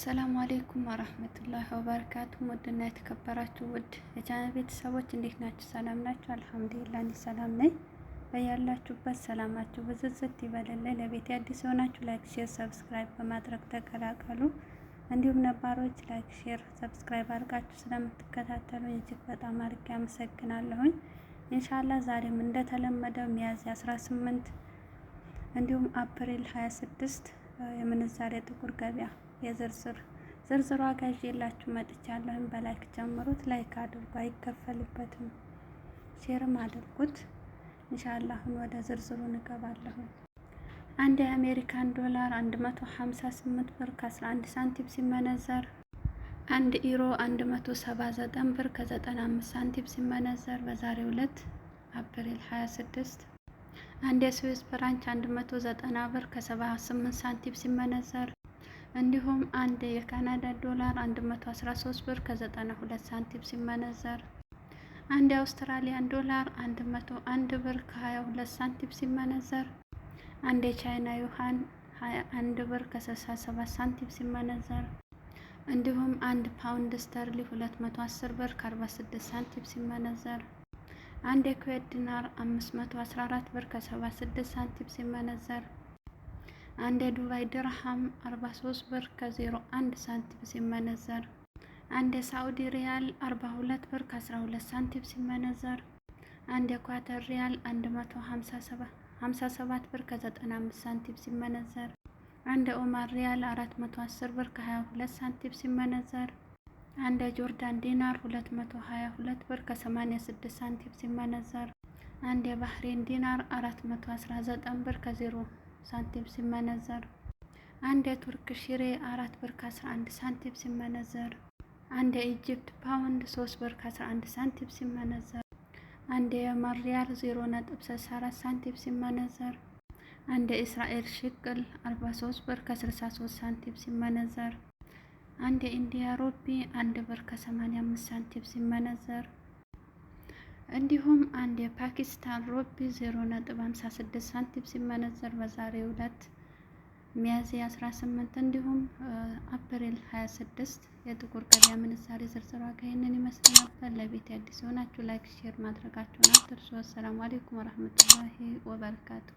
السلام عليكم ورحمة الله وبركاته። ውድና የተከበራችሁ ውድ የቻናል ቤተሰቦች እንዴት ናችሁ? ሰላም ናችሁ? الحمد لله እኔ ሰላም ነኝ። በያላችሁበት ሰላማችሁ ብዝዝት ይበልልኝ። ለቤት አዲስ የሆናችሁ like፣ share፣ subscribe በማድረግ ተቀላቀሉ። እንዲሁም ነባሮች like፣ share፣ subscribe አድርጋችሁ ስለምትከታተሉ እጅግ በጣም አድርጌ አመሰግናለሁኝ። إن شاء الله ዛሬም እንደተለመደው ሚያዝያ 18 እንዲሁም አፕሪል 26 የምንዛሬ ጥቁር ገበያ የዝርዝር ዝርዝር ዋጋ ይዤላችሁ መጥቻለሁኝ። በ like ጀምሩት፣ like አድርጉ፣ አይከፈልበትም። share ም አድርጉት። إن شاء الله አሁን ወደ ዝርዝሩ እንገባለሁ። አንድ የአሜሪካን ዶላር 158 ብር ከ11 ሳንቲም ሲመነዘር አንድ ኢሮ 179 ብር ከ95 ሳንቲም ሲመነዘር በዛሬው ዕለት አፕሪል 26 አንድ የስዊስ ፍራንክ 190 ብር ከ78 ሳንቲም ሲመነዘር እንዲሁም አንድ የካናዳ ዶላር 113 ብር ከ92 ሳንቲም ሲመነዘር አንድ የአውስትራሊያን ዶላር 101 ብር ከ22 ሳንቲም ሲመነዘር አንድ የቻይና ዩሃን 21 ብር ከ67 ሳንቲም ሲመነዘር እንዲሁም አንድ ፓውንድ ስተርሊንግ 210 ብር ከ46 ሳንቲም ሲመነዘር አንድ የኩዌት ዲናር 514 ብር ከ76 ሳንቲም ሲመነዘር አንድ የዱባይ ድርሃም 43 ብር ከ01 ሳንቲም ሲመነዘር አንድ የሳዑዲ ሪያል 42 ብር ከ12 ሳንቲም ሲመነዘር አንድ የኳተር ሪያል 157 ብር ከ95 ሳንቲም ሲመነዘር አንድ የኦማን ሪያል 410 ብር ከ22 ሳንቲም ሲመነዘር አንድ የጆርዳን ዲናር 222 ብር ከ86 ሳንቲም ሲመነዘር አንድ የባህሬን ዲናር 419 ብር ከ0 ሳንቲም ሲመነዘር አንድ የቱርክ ሊሬ 4 ብር ከ11 ሳንቲም ሲመነዘር አንድ የኢጅፕት ፓውንድ 3 ብር ከ11 ሳንቲም ሲመነዘር አንድ የየመን ሪያል 0.64 ሳንቲም ሲመነዘር አንድ የእስራኤል ሽቅል 43 ብር ከ63 ሳንቲም ሲመነዘር አንድ የኢንዲያ ሩፒ 1 ብር ከ85 ሳንቲም ሲመነዘር እንዲሁም አንድ የፓኪስታን ሩፒ 0.56 ሳንቲም ሲመነዘር በዛሬው ዕለት ሚያዝያ 18 እንዲሁም አፕሪል 26 የጥቁር ገበያ ምንዛሬ ዝርዝር ዋጋ ይህንን ይመስል ነበር። ለቤት አዲስ የሆናችሁ like፣ share ማድረጋችሁን አትርሱ። السلام عليكم ورحمة الله وبركاته።